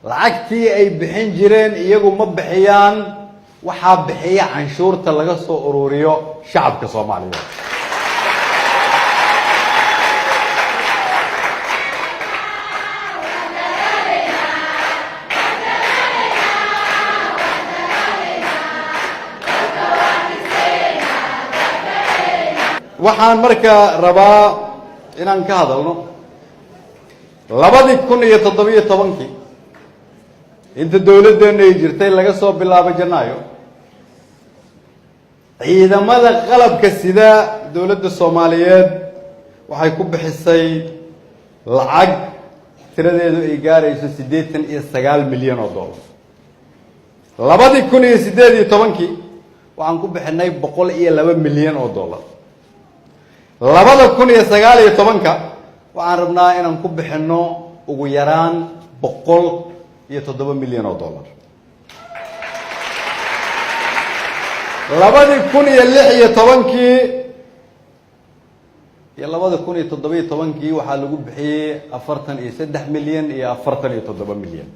Lacagtii ay bixin jireen iyagu ma bixiyaan, waxaa bixiya canshuurta laga soo ururiyo shacabka Soomaaliyeed. Waxaan marka rabaa inaan ka hadalno 2017-kii, inta dowladdeenu ay jirtay, laga soo bilaabo Janaayo, ciidamada qalabka sida dowladda Soomaaliyeed waxay ku bixisay lacag tiradeedu ay gaarayso 89 milyan oo dollar. 2018-kii waxaan ku bixinay 102 milyan oo dollar. 2019-ka waxaan rabnaa inaan ku bixinno ugu yaraan 107 milyan oo dollar. 2016-kii iyo 2017-kii waxaa lagu bixiyey 43 milyan iyo 47 milyan.